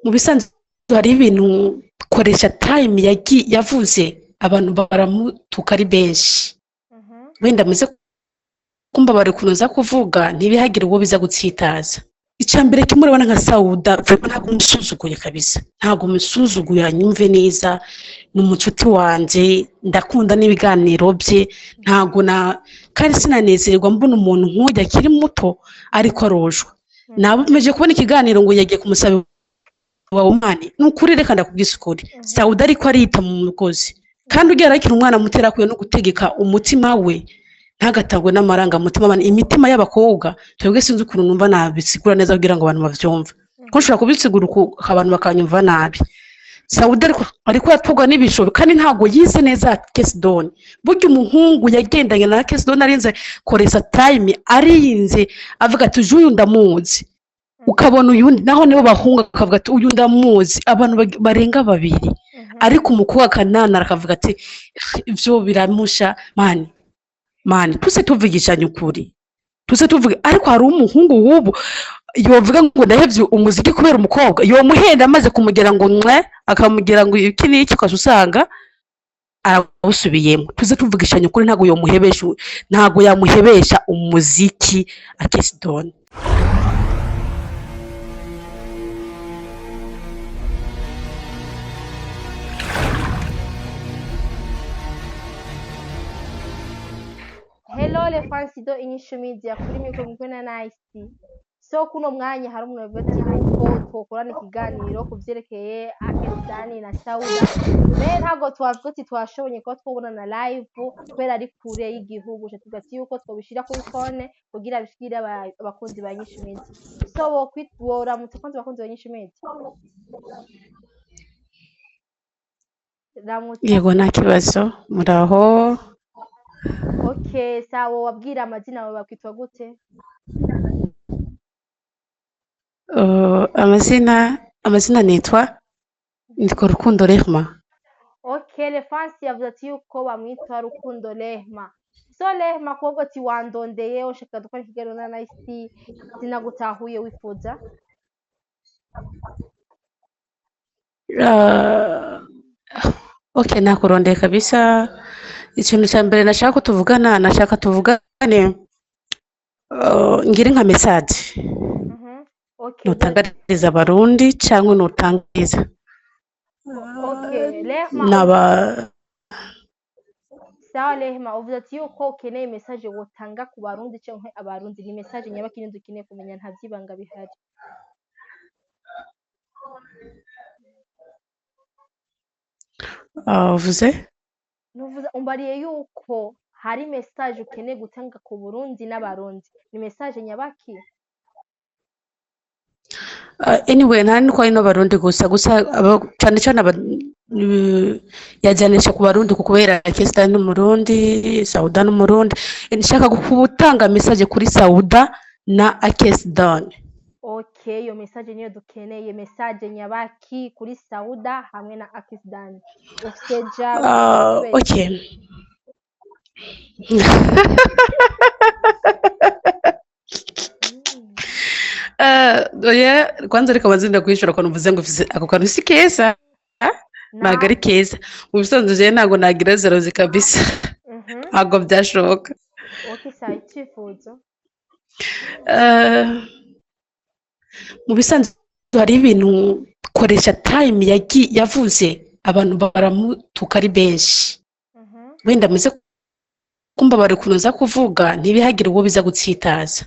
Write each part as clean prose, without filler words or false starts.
Mu bisanzwe hari ibintu Koresha Time yavuze, abantu baramutuka ari benshi. Wenda muze kumbabarira ukuntu nza kuvuga, ntibihagire uwo biza gutsitaza. Icya mbere kimwe, urabona nka Sauda, vraiment ntabwo musuzuguye kabisa, ntabwo musuzuguye, anyumve neza, ni umucuti wanje, ndakunda n'ibiganiro bye. Ntabwo na kandi sinanezererwa mbona umuntu nk'ujya akiri muto ariko arojwa. Nameje kubona ikiganiro ngo yagiye kumusaba wa umani. Ni ukuri, reka ndakubwisa ukuri, Sauda ariko arita mu mugozi, kandi ugera akiri umwana muto akwiye no gutegeka umutima we, ntagatangwe n'amarangamutima. Imitima y'abakobwa twebwe, sinzi ukuntu numva nabisigura neza kugira ngo abantu bavyumve, ko nshobora kubisigura uku abantu bakanyumva nabi. Sauda ariko yatwarwa n'ibishobo, kandi ntabwo yize neza Kesidoni. Burya umuhungu yagendanye na Kesidoni arinze Koresa Time, arinze avuga ati uyu ndamuzi, ukabona uyundi naho nibo bahunga, akavuga ati uyu ndamuzi, abantu barenga babiri, ariko umukobwa akananara akavuga ati ivyo biramusha. Mani mani, tuse tuvugishanye ukuri, tuse tuvuge. Ariko hari umuhungu w'ubu yovuga ngo ndahevye umuziki kubera umukobwa yomuhenda, amaze kumugera ngo mwe, akamubwira ngo iki n'iki, ukaza usanga arawusubiyemo. Tuze tuvugishanye ukuri, ntabwo yomuhebesha, ntabwo yamuhebesha umuziki Akesidoni. Hello les fans de Inyishu Media, kuri micro mukwe na Nice. So kuno mwanya hari umuntu yavuze ati yuko twokorana ikiganiro ku vyerekeye Akesdani na Sauda. Mais ntabwo twavuga ati twashoboye kuba twobonana live kubera ari kure y'igihugu. Tuvuga ati yuko twobishira kuri phone kugira bishikire abakunzi ba Inyishu Media. So woramutse kwanza abakunzi ba Inyishu Media. Ramutsa. Yego, nta kibazo, muraho. Okay, sawa, wabwira amazina yawe, bakwitwa gute? Amazina nitwa Rukundo Rehma. Okay, Lefansi yavuze ati yuko bamwitwa Rukundo Rehma. So Rehma, kuvuga ati wandondeye ushaka dukora ikiganiro na Nice, sinagutahuye, wifuza? Okay, nakurondeye kabisa. Ikintu cya mbere nashaka ko tuvugana, nashaka tuvugane, ngire nka message nutangariza abarundi cyangwa nutangariza Okay, Rehma. Naba Sawa Rehma, uvuze ati yuko ukeneye message wotanga ku Barundi canke abarundi, ni message nyabaki dukeneye kumenya, nta vyibanga bihari. Uvuze? Nuvuze umbariye yuko hari message ukeneye gutanga ku Burundi n'abarundi. Ni message nyabaki? Anyway, nta nuko ari n'abarundi gusa cyane cyane yajyanisha ku barundi ku kubera Kesita n'umurundi, Sauda n'umurundi. Nshaka gutanga message kuri Sauda na Akesidon. Okay, iyo message niyo dukeneye, message nyabaki kuri Sauda hamwe na Akisdan. Ufise ja kubera Okay. Oya, kwanza reka banze kwishura ko nuvuze ngo ufise ako kantu si keza, ntabwo ari keza. Mu bisanzwe jewe ntabwo nagira zerozi kabisa, ntabwo byashoboka. Okay, sawa, icyifuzo. Mu bisanzwe hari ibintu Koresha Time yavuze, abantu baramutuka ari benshi. Wenda muze kumbabarira ukuntu nza kuvuga, ntibihagire uwo biza gutsitaza.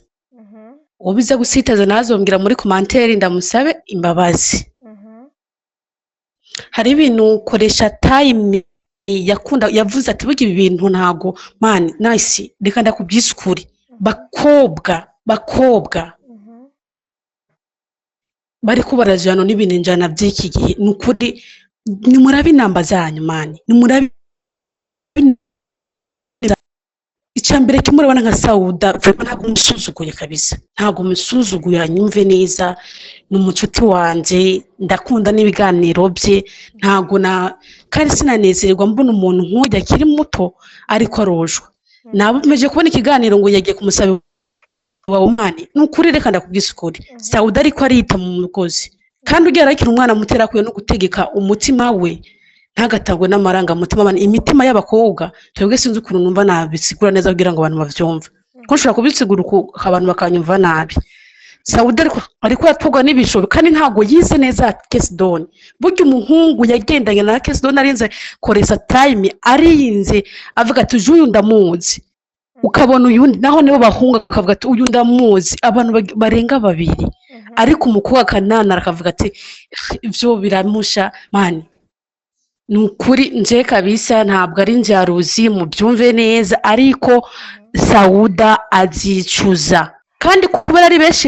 Uwo biza gutsitaza nazombwira muri commentaire, ndamusabe imbabazi. Hari ibintu Koresha Time yakunda yavuze ati burya ibi bintu ntabwo, man Nice, reka ndakubwiza ukuri, bakobwa bakobwa bariko barajana n'ibintu njana by'iki gihe, ni ukuri nimurabe inamba zanyu, man, nimurabe. Icya mbere kimwe, urabona nka Sauda, vraiment ntabwo musuzuguye kabisa, ntabwo musuzuguye, anyumve neza, ni umucuti wanje, ndakunda n'ibiganiro bye. Ntabwo na kandi sinanezererwa mbona umuntu nk'ujya akiri muto ariko arojwa. Nameje kubona ikiganiro ngo yagiye kumusaba wa umani. Ni ukuri, reka ndakubwisa ukuri, Sauda ariko arita mu mugozi. Kandi ugiye arakira umwana muto, akwiye no gutegeka umutima we, ntagatangwe n'amarangamutima. Abantu, imitima y'abakobwa twebwe, sinzi ukuntu numva nabisigura neza kugira ngo abantu bavyumve, ko nshobora kubisigura uku abantu bakanyumva nabi. Sawuda ariko yatwarwa n'ibishobo, kandi ntabwo yize neza Kesidoni. Burya umuhungu yagendanye na Kesidoni arinze koresa time, arinze avuga ati: "Uyu ndamuzi." Ukabona uyundi naho nibo bahunga, akavuga ati: "Uyu ndamuzi." Abantu barenga babiri, ariko umukobwa akananara, akavuga ati ibyo biramusha. Man, ni ukuri nje kabisa ntabwo ari njaruzi, mubyumve neza, ariko Sawuda azicuza. Kandi kubera ari benshi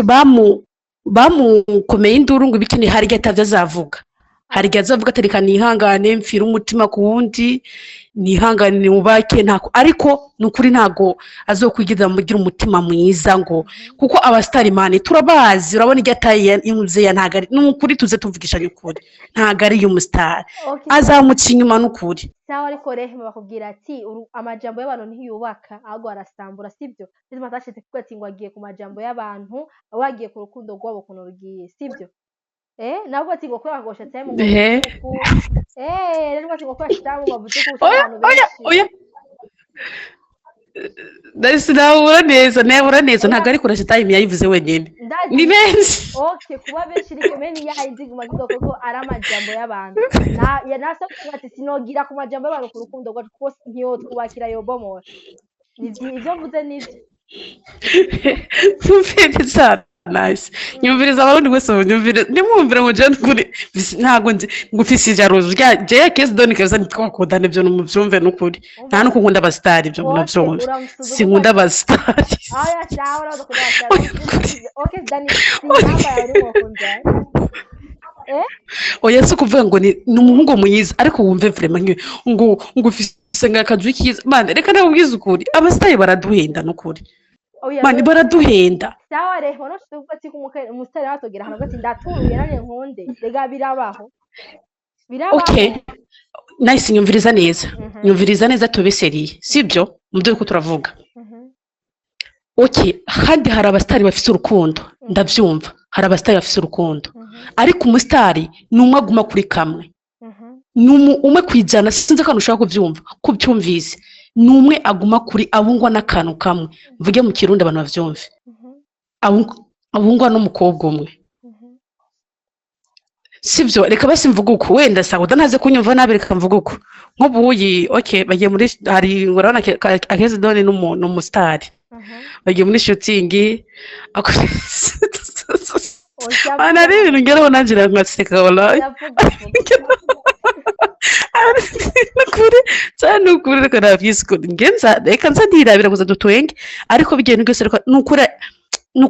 bamukomeye induru ngo ibikini, hari igihe atavyo azavuga, hari igihe azavuga ati: "Reka nihangane, mfire umutima ku wundi, nihangane nubake." Ntako, ariko ni ukuri ntago azokwigira mugira umutima mwiza ngo kuko abasitari, man, turabazi. Urabona iryo ataye ya ntago ari, ni ukuri tuze tuvugishanya ukuri, ntago ari iy'umusitari. Azamuca inyuma n'ukuri. Sawa, ariko Rehema bakubwira ati amajambo y'abantu ntiyubaka, ahubwo arasambura, sibyo? Niyo atashitse kuvuga ati ngo agiye ku majambo y'abantu, wagiye ku rukundo rwabo ukuntu rugiye, sibyo? Nabwo ati ngo kubera ngo washatse ngo bavuze uku, rero ati ngo kubera washatse ngo bavuze ko Oya. abantu Oya. benshi. Oya, sinabura neza, nabura neza. Ntabwo ari koresha time, yayivuze wenyine. Ndazi. Ni benshi. Okay, kuba benshi riko meni yahinze iguma kivuga kuko ari amajambo y'abantu, na ya nasabye ati sinogira ku majambo y'abantu ku rukundo rwacu, kuko ntiyotwubakira, yobomora. Ivyo mvuze nivyo. Nyumviriza, nice, nyumviriza. Abarundi bose munyumvire, nimwumvire ngo jewe nukuri ntabwo nzi ngo ufise ijaruzi rya jewe Kesidoni kabisa, ntitwakundana. Ibyo mubyumve nukuri, nta nuko nkunda abasitari, ibyo munabyumve. Sinkunda abasitari. Aya, sawa, uraza kudasha. Okay, Dani, sinamba yawe uri mwokunza. Oya, si ukuvuga ngo ni umuhungu mwiza, ariko wumve vraiment ngo ufise ngo akaju kiza. Man, reka ndakubwize ukuri, abasitari baraduhenda nukuri. Oya. Man, baraduhenda. Sawa rero, no kuvuga ati umusitari batogera hano ati ndaturuye nane nkunde, rega birabaho, birabaho. Okay, nice, nyumviriza neza. Nyumviriza neza, tube sérieux, sibyo? Mu byo turiko turavuga. Okay, kandi hari abasitari bafise urukundo, ndavyumva, hari abasitari bafise urukundo, ariko umusitari ni umwe aguma kuri kamwe. Ni umwe kwijana, sinzi akantu ushobora kuvyumva kubyumvise, ni umwe aguma kuri abungwa n'akantu kamwe. Mvuge mu Kirundi abantu bavyumve. Abungwa n'umukobwa umwe, sibyo? Reka basi mvuge uko, wenda Sawuda ntaze kunyumva nabi, reka mvuge uko. Nk'ubuyi, okay, bagiye muri, hari, urabona Akezidoni n'umusitari, bagiye muri shooting. Oya. Mana, ari ibintu ngeraho nanjye nkaseka, wallahi. Ndavuga, vuga. Nukuri cyane, nukuri, reka nabyise ngenza, reka nza ndirabira gusa dutwenge, ariko bigenda byose, reka nukuri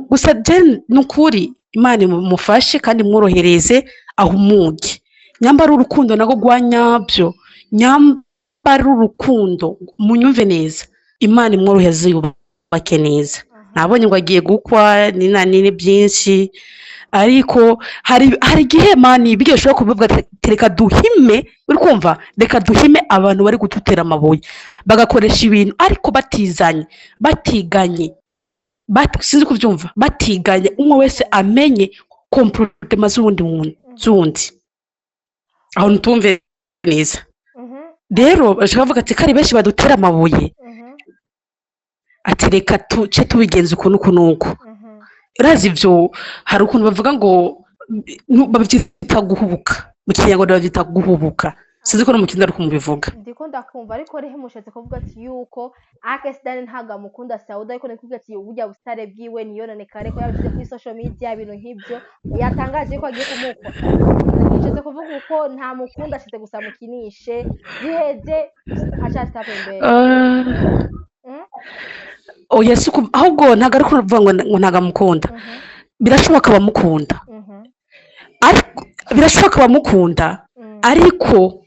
gusa je nukuri Imana imufashe kandi imworohereze, ahumuke. Nyambara urukundo nago rwa nyabyo, nyambara urukundo, munyumve neza, Imana imworohereze yubake neza. Nabonye ngo agiye gukwa ni na nini byinshi, ariko hari igihe, man, bigiye ushobora kubivuga ati reka duhime, uri kumva, reka duhime abantu bari kudutera amabuye, bagakoresha ibintu ariko batizanye, batiganye, sinzi kubyumva, batiganye, umwe wese amenye comportement z'uwundi muntu, z'uwundi aho ntumve neza. Rero bashaka kuvuga ati ko ari benshi badutera amabuye, ati reka tuce tubigenza uku n'uku n'uku. Urazi ibyo, hari ukuntu bavuga ngo babyita guhubuka, mu Kinyarwanda babyita guhubuka, sinzi ko no mu Kirundi ariko mubivuga. Ndiko ndakumva, ariko rehe mushatse kuvuga ati yuko Akesidani ntabwo amukunda Sauda, ariko ni kuvuga ati burya busitare bwiwe niyononekare ko yabishyize kuri social media, ibintu nk'ibyo, yatangaje ko agiye kumukwa. Mushatse kuvuga uko ntamukunda, ashatse gusa mukinishe, biheze aca stop imbere. Oya, si ahubwo ntabwo ari kuvuga ngo ntabwo amukunda. Birashoboka bamukunda, ariko birashoboka bamukunda, ariko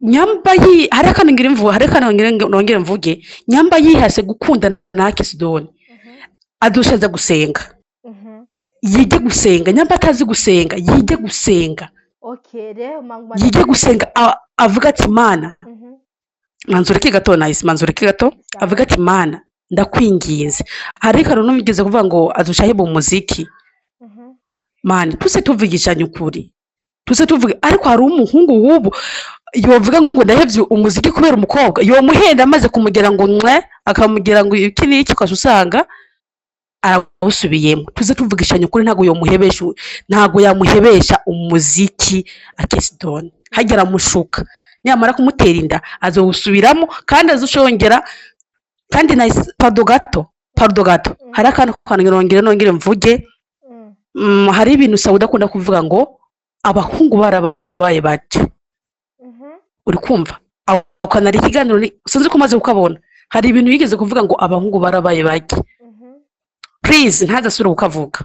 nyamba yi hari akantu ngira imvugo, hari akantu ngira nongere mvuge, nyamba yihase gukunda na Akesidoni, adushaza gusenga, yige gusenga. Nyamba atazi gusenga, yige gusenga. Okay, rero manguma. Yige gusenga, avuga ati: "Mana," manzura gato, nice, manzura gato. Sawa. Avuga ati: "Mana, ndakwinginze." Hari akantu numigeze kuvuga ngo azusha aheba umuziki. Mani, tuse tuvugishanye ukuri, tuse tuvuge. Ariko hari umuhungu w'ubu yovuga ngo ndahevye umuziki kubera umukobwa yomuhenda, amaze kumugera ngo mwe, akamubwira ngo iki n'iki, ukaca usanga arawusubiyemo. Tuze tuvugishanye ukuri, ntabwo yomuhebesha, ntabwo yamuhebesha umuziki. Akesidoni hajya aramushuka, nyamara kumutera inda azowusubiramo kandi azushongera. Kandi na pardon gato, pardon gato, hari akantu kantu nongere nongere mvuge. Hari ibintu Sawuda akunda kuvuga ngo abahungu barabaye bake. Uri kumva? Aho kanari ikiganiro sinzi ko umaze kukabona. Hari ibintu yigeze kuvuga ngo abahungu barabaye bake. Please, ntazasubire kukavuga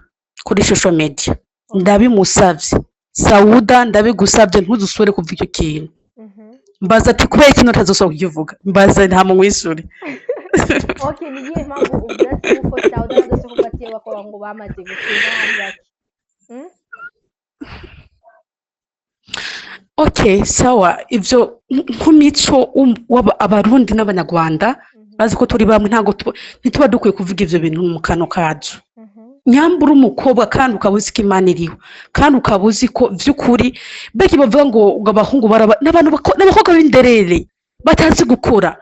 kuri social media, ndabimusavye. Sawuda, ndabigusabye, ntuzusubire kuvuga icyo kintu. Mbaza ati kubera ikintu utazosubira kukivuga, mbaza nta mumwishure. Okay, ni iyihe mpamvu uvuga ati yuko Sauda adashobora kuvuga ati bakora ngo bamaze gukina ari bake? Okay, sawa. Ivyo nk'umico Abarundi n'Abanyarwanda bazi ko turi bamwe, ntabwo ntituba dukwiye kuvuga ivyo bintu mu kanwa kacu. Nyambura umukobwa, kandi ukaba uzi ko Imana iriho, kandi ukaba uzi ko vy'ukuri beki bavuga ngo abahungu baraba n'abantu n'abakobwa b'inderere batazi gukora.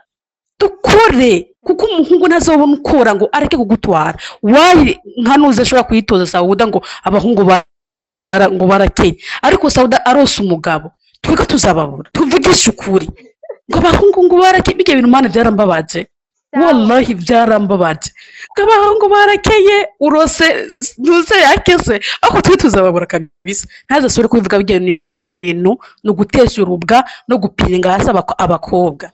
Dukore, kuko umuhungu ntazobona ukora ngo areke kugutwara. Wayi nka nuze ashobora kuyitoza Sawuda ngo abahungu ngo barakeye, ariko Sawuda arose umugabo, twebwe tuzababura. Tuvugishe ukuri, ngo abahungu ngo barakeye, bijya bintu mana byarambabaje. Sawa. Wallahi byarambabaje, ngo abahungu barakeye, urose ntuze yakese, ariko twe tuzababura kabisa. Ntazasubire kubivuga bijya bintu, ni ugutesha urubwa no gupinga hasi abakobwa.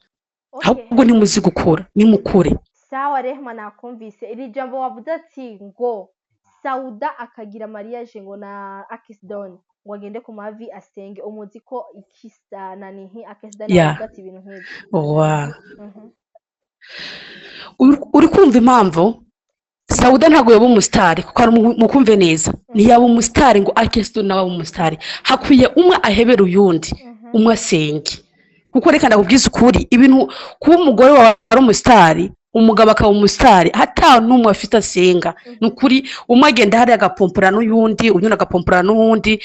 Ahubwo ntimuzi gukura, nimukure. Sawa Rehma, nakumvise. Iri jambo wavuze ati ngo Sauda akagira mariage ngo na Akisdon, ngo agende ku mavi asenge, umuzi ko ikisa na nihi Akisdon avuga ati ibintu nk'ibyo. Wa Uri kumva impamvu Sauda ntabwo yaba umusitari? Kuko ari mukumve neza, ntiyaba umusitari ngo Akisdon nawe abe umusitari. Hakwiye umwe ahebera uyundi, umwe asenge. Kuko reka ndakubwiza ukuri, ibintu kuba umugore wawe ari umusitari, umugabo akaba umusitari, hata n'umwe afite asenga, ni ukuri umwe agenda hariya agapompora n'uyundi, undi agapompora n'uwundi,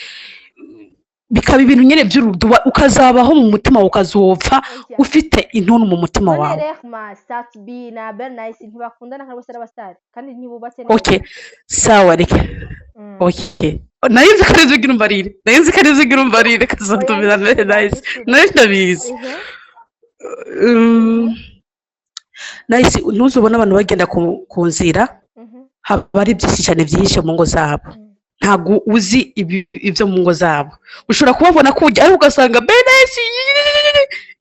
bikaba ibintu nyine by'uruduba, ukazabaho mu mutima wawe, ukazopfa Oya. ufite intuntu mu mutima None wawe. Rehma, Sat-B na Bernice ntibakundana nka bose ari abasitari kandi ntibubatse neza? Okay, sawa, reka. Okay, nayo nzi ko ari byo umbarire, nayo nzi ko ari byo umbarire kazatumira. Oya, Nice. nyishura. Nayo ndabizi. Nice, ntuzubona abantu bagenda ku nzira, haba ari byinshi cyane byihishe mu ngo zabo. Ntabwo uzi ibyo mu ngo zabo. Ushobora kubabona kujya, ariko ugasanga Benesi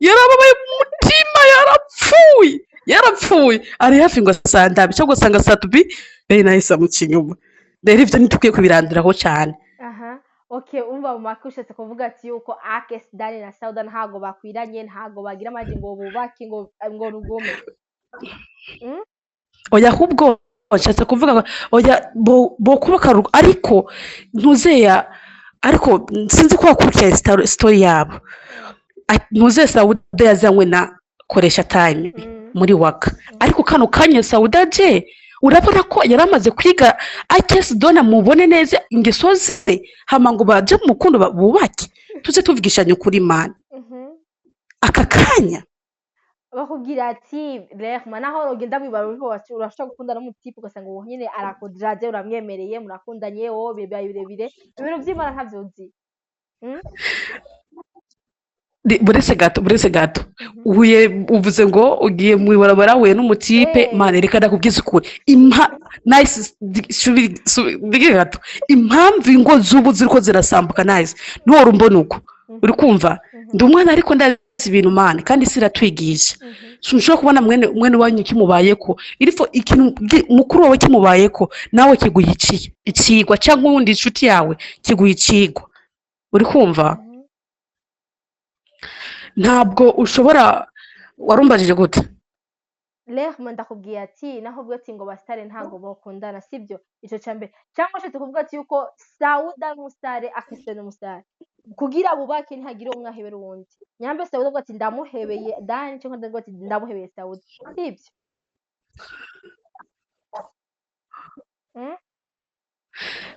yarababaye mu mutima, yarapfuye, yarapfuye, ari hafi ngo asandabe, cyangwa ugasanga Sat-B Benesi amuca inyuma. Rero ibyo ntitukwiye kubiranduraho cyane. Aha, okay. Umva, mu make ushatse kuvuga ati yuko Akes Dani na Sauda ntago bakwiranye, ntago bagira amaji ngo bubake ngo rugume? Oya, ahubwo nshatse kuvuga ngo oya, bo kubaka urugo, ariko ntuzeya, ariko sinzi ko wakurikiye story yabo. Ntuze Sauda yazanywe na Koresha Time muri Waka, ariko kano kanya Sauda aje, urabona ko yari amaze kwiga Akesi Dona, mubone neza ingeso ze, hama ngo baje mu rukundo bubake. Tuze tuvugishanya ukuri, Mana. Aka kanya Bakubwira ati Rehma, naho ugenda wibaruwe, urashobora gukunda n'umutipe, ugasanga uwo nyine arakudraze, uramwemereye, murakundanye, wowe bibaye birebire, ibintu by'Imana ntabyo uzi. Buretse gato, buretse gato. Uhuye, uvuze ngo ugiye mu ibarabara, huye n'umutipe. Mane, reka ndakubwiza ukuri, impa nice dige gato. Impamvu ingo z'ubu ziriko zirasambuka, nice, ntuhora umbona uko. Uri kumva? Ndi umwana, ariko ndazi ibintu, mane, kandi isi iratwigisha. Sinshobora kubona mwene wanyu kimubayeko, irifo ikintu mukuru wawe kimubayeko, nawe kiguha icigwa, cyangwa uwundi inshuti yawe kiguha icigwa. Uri kumva? Ntabwo ushobora. Warumbajije gute? Rehma, ndakubwiye ati naho ubwo ati ngo basitare ntabwo bakundana, sibyo? Ico ca mbere, cyangwa ushatse kuvuga ati yuko Sauda n'umusitare, Akese n'umusitare, kugira bubake ntihagire umwe ahebera uwundi. Nyambe Sauda avuga ati ndamuhebeye Dani, cyangwa ndavuga ati ndamuhebeye Sauda, sibyo?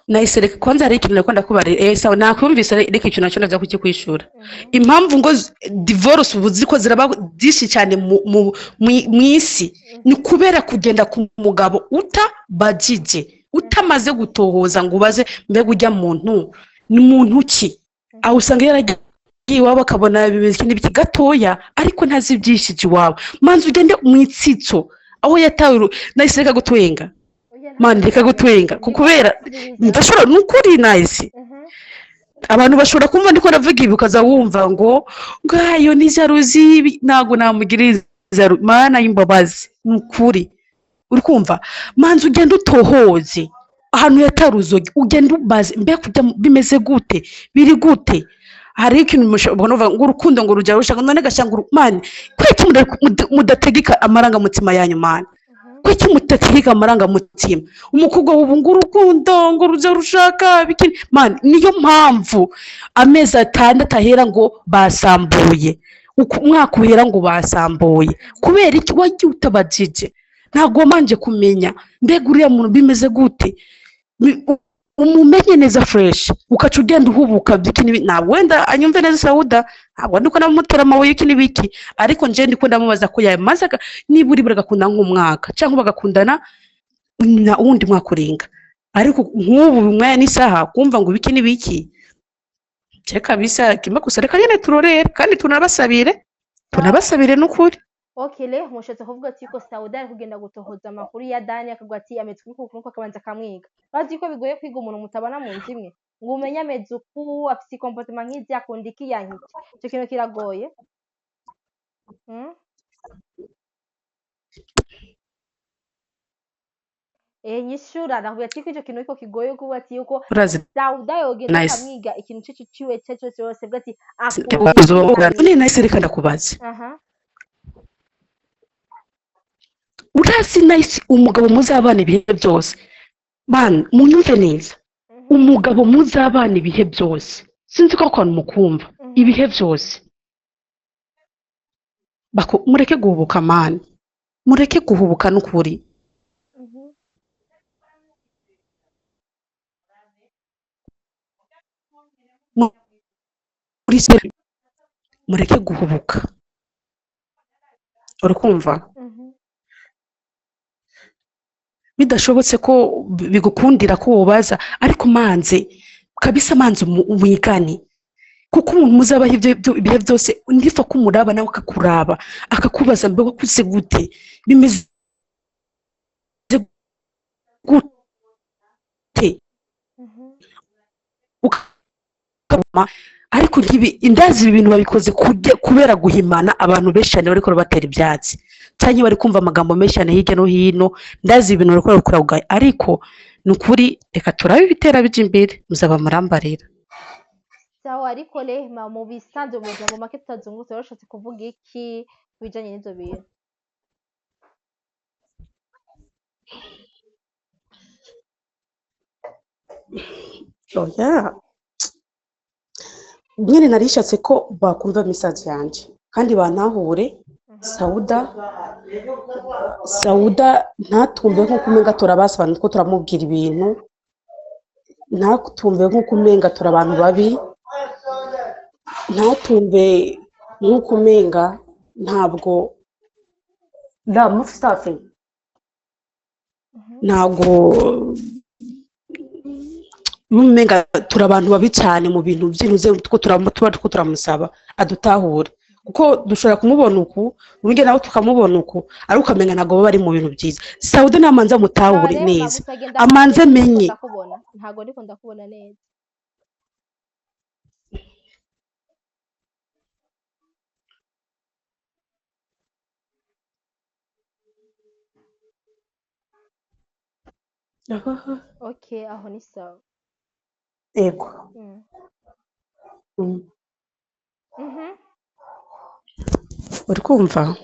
Nahise reka kwanza hari ikintu nakunda kubarira. Sawa, nakumvise, reka ikintu nacyo ndaza kukikwishura. Impamvu ngo divorce ubu ziriko ziraba byinshi cyane mw'isi ni kubera kugenda ku mugabo utabajije, utamaze gutohoza ngo ubaze mbega ujya muntu ni muntu ki. Aho usanga yaragiye iwabo akabona bimeze iki n'ibiki gatoya, ariko ntazi ibyishije iwabo. Manza ugende mu itsitso aho yatawe. Nahise reka gutwenga. Oya, mani, reka gutwenga kubera ndashobora, ni ukuri nahise abantu bashobora kumva ndiko ndavuga ibi, ukaza wumva ngo ngayo ni jalousie. Ntabwo namugirira jalousie, mana y'imbabazi, ni ukuri. Uri kumva, manza ugende utohoze ahantu yataruzoge, ugende ubaze mbega kujya bimeze gute, biri gute. Hariho ikintu ubona uvuga ngo urukundo ngo rujya rushaka none gashanga mani, kuki mudategeka amarangamutima yanyu, mani? Kuki mudategeka amarangamutima? Umukobwa w'ubu ngo urukundo ngo rujya rushaka biki, mani? Niyo mpamvu amezi 6 ahera ngo basambuye, umwaka uhera ngo basambuye. Kubera iki? Wagiye utabajije, ntabwo wamanje kumenya mbega uriya muntu bimeze gute. Umumenye neza fresh, ukaca ugenda uhubuka biki ntabwo wenda anyumve neza Sauda, ntabwo ndiko ndamutera amabuye iki n'ibiki, ariko nje ndiko ndamubaza ko yamaze niba uri bagakunda nk'umwaka cyangwa bagakundana na uwundi mwaka urenga, ariko nk'ubu mwanya n'isaha kumva ngo ibiki n'ibiki, je kabisa kimwe gusa, reka nyene turorere kandi tunabasabire, tunabasabire n'ukuri. Okay, rero mushatse kuvuga ati ko Sauda ari kugenda gutohoza amakuru ya Dani, akavuga ati ameze uku nuku, akabanza akamwiga. Urazi ko bigoye kwiga umuntu mutabana mu nzu imwe, ngo umenye ameze uku, afise comportement nk'izi, akunda iki, yanka iki. Ico kintu kiragoye. Nyishura nakubwira ati ko ico kintu ariko kigoye, kuvuga ati yuko Urazi Sauda yogenda nice akamwiga ikintu cico ciwe cyo cyose, avuga ati akunda iki, yanka none iki. Nice, reka ndakubaza. Aha. Urazi Nice, umugabo muzabana ibihe byose, bana munyumve neza, umugabo muzabana ibihe byose, sinzi ko akantu mukumva, ibihe byose. Mureke guhubuka mani, mureke guhubuka n'ukuri. Muri mureke guhubuka, uri kumva? Bidashobotse ko bigukundira ko wobaza, ariko manze kabisa, manze umwigane, kuko umuntu muzabaho ibyo ibihe byose ndifa ko umuraba nawe akakuraba, akakubaza mbe wakuze gute, bimeze gute, ukabona. Ariko nkibi indazi, ibi bintu babikoze kubera guhimana abantu benshi cyane bariko batera ibyatsi cyangwa bari kumva amagambo menshi cyane hirya no hino. Ndazi ibintu bariko barakora ubwayo, ariko ni ukuri reka turabe ibitera bija imbere, muzaba murambarira. Sawa, ariko Rehema, mu bisanzwe, mu majambo make tutazungurutse, warashatse kuvuga iki ku bijanye n'ivyo bintu? Oya, nyine narishatse ko bakumva message yanjye kandi bantahure. Sauda ntatumve nk'uko umenga turabasi abantu ko turamubwira ibintu, ntatumve nk'uko umenga turi abantu babi, ntatumve nk'uko umenga ntabwo la musafi, ntabwo umenga turi abantu babi cyane mu bintu by'intuze two tuba two turamusaba adutahure, kuko dushobora kumubona uku, urundi nawe tukamubona uku, ariko ukamenya ntabwo baba bari mu bintu byiza. Sauda namanze Sawa. amutahure Rehema, neza, gusa genda amanze gake, ndiko menye. ndakubona, ntago ndiko ndakubona neza. Okay, aho ni sawa. Yego. Uri kumva?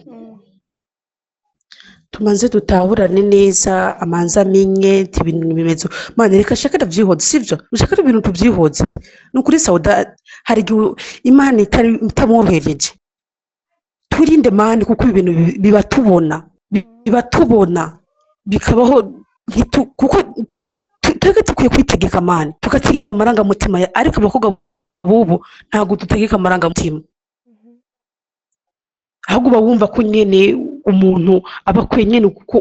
Tumanze dutahurane neza, amanze amenye ati ibintu bimeze. Mana, reka shaka ndavyihoze, sivyo? Ushaka ibintu tuvyihoze, ni ukuri. Sauda hari igihe Imana itamworohereje. Twirinde mani, kuko ibi bintu biba tubona, biba tubona bikabaho kuko Twebwe dukwiye kwitegeka, man, tugategeka amarangamutima ariko abakobwa bubu ntabwo dutegeka amarangamutima, ahubwo uba wumva ko nyene umuntu aba akwiye nyene, kuko